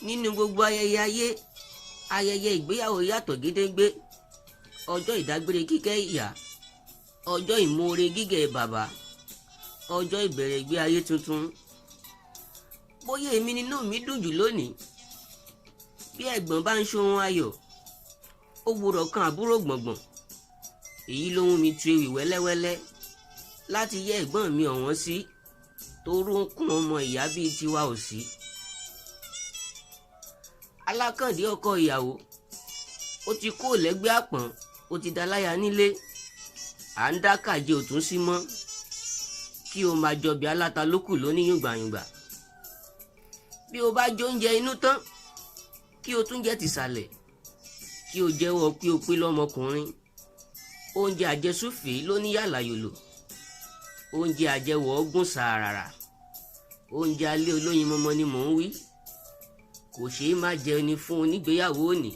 Nínú gbogbo ayẹyẹ ayé, ayẹyẹ ìgbéyàwó yàtọ̀ gédéǹgbé. Ọjọ́ ìdágbére kíkẹ́ ìyá, ọjọ́ ìmoore gígẹ̀ bàbá, ọjọ́ ìbẹ̀rẹ̀ ìgbé ayé tuntun. Bóyá èmi nínú mi dùn jù lónìí. Bí ẹ̀gbọ́n bá ń ṣohun ayọ̀, ó gbọ́dọ̀ kan àbúrò gbọ̀ngbọ̀n. Èyí ló mú mi tu ewì wẹ́lẹ́wẹ́lẹ́ láti yẹ ẹ̀gbọ́n mi ọ̀wọ́n sí, torúnkún ọmọ ìyá bíi tiwa ò sí. Alákàndé ọkọ ìyàwó, ó ti kó lẹ́gbẹ́ àpọ̀n, ó ti daláya nílé. À ń dá kàjé òtún sí mọ́ kí o máa jọbi aláta lókù lóníyùngbàyùngbà. Bí o bá jóúnjẹ inú tán, kí o tún jẹ tìsàlẹ̀, kí o jẹ́wọ́ pé o pé lọ́mọkùnrin. Oúnjẹ àjẹsúfèé ló ní yàlàyòlò, oúnjẹ àjẹwọ̀ ọ̀gùn sàràrà, oúnjẹ alẹ́ olóyin mọ́mọ́ ni mò ń wí. Kò ṣeé má jẹun ni fún onígbéyàwó òní.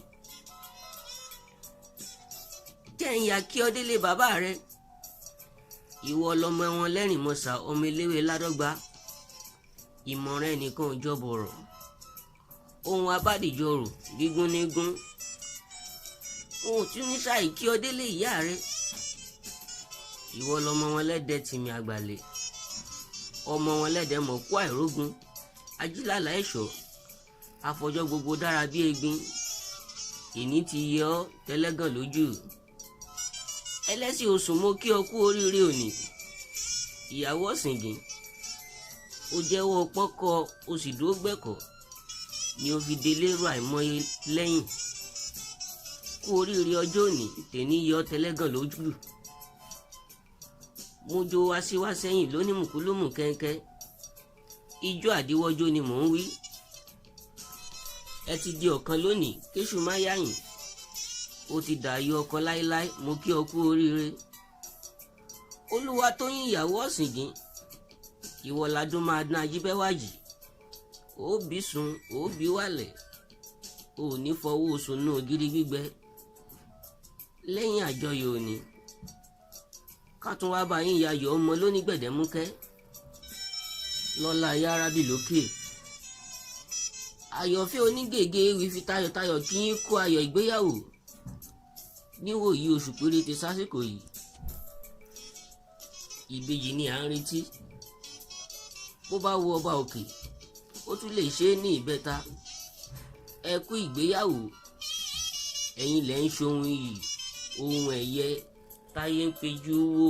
Jẹ́ ń ya kí ọ délé bàbá rẹ. Ìwọ lọmọ wọn lẹ́rìnmọ́sà, ọmọ eléwé ládọ́gba. Ìmọ̀ràn ẹnìkan ò jọ bọ̀rọ̀, ohun abádìjọrò gígún nígún. Wọn ò tún ní ṣàì kí ọ délé ìyá rẹ. Ìwọ lọmọ wọn lẹ́dẹ̀ tìmí àgbàlẹ̀, ọmọ wọn lẹ́dẹ̀ mọ̀ kó àìrógun ajílàlà ẹ̀ṣọ́ afọjọ́ gbogbo dára bí egbin. Ìní ti yẹ ọ́ tẹ́lẹ́gàn lójú ẹlẹ́sìn oṣù. Mo kí ọ kú oríire òní, ìyàwó ọ̀sìngín. Ó jẹ́wọ́ pọ́kọ, o sì dúró gbẹ̀kọ́ ni ó fi délé rò àìmọye lẹ́yìn. Kú oríire ọjọ́ òní, tèní yẹ ọ́ tẹ́lẹ́gàn lójú. Mo jó wá sí wá sẹ́yìn lóní mùkúlùmù kẹ́ńkẹ́. Ijó àdíwọ́jó ni mò ń wí. Ẹ ti di ọ̀kan lónìí, kéṣù má yáyìn. Ó ti dààyò ọkọ láéláé. Mo kí ọ kú oríire. Olúwa tó yín, ìyàwó ọ̀sìngín, ìwọ ládùn máa dán ajíbẹ́wájì. Ó bí sun, ó bí wàlẹ̀, ó ní fọwọ́ oṣù nù ògiri gbígbẹ. Lẹ́yìn àjọyọ̀ òní, ká tún wá bá yín yayọ̀ ọmọ lóní gbẹ̀dẹ́múkẹ́ lọ́lá yárábì lókè. Àyọ̀fẹ́ onígègé ewì fi tayọ̀tayọ̀ kí yín kó ayọ̀ ìgbéyàwó níwòyí oṣù péréte sásìkò yìí. Ìbejì ni à ń retí. Bó bá wo ọba òkè, ó tún lè ṣe é ní ìbẹ́ta. Ẹ kú ìgbéyàwó. Ẹ̀yin lẹ́ ń ṣohun iyì, ohun ẹ̀yẹ táyé ń pejú wò.